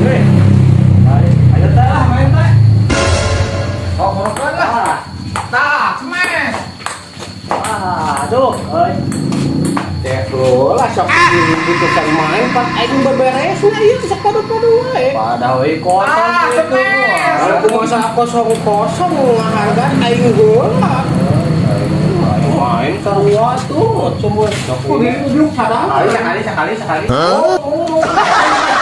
Hei, ayo teh lah main teh. Oh, morokan lah. Ah, Tah, smash. ah, aduh, euy. Teh lah sok diputusan main pan aing beberesna ieu sok padu-padu wae. Pada we kosong Ah, itu. smash. Kalau kumaha kosong-kosong ngahargaan aing heula. Main sarua tuh semua. Kudu goblok sadar. Sekali, sekali, sekali, sekali. Oh.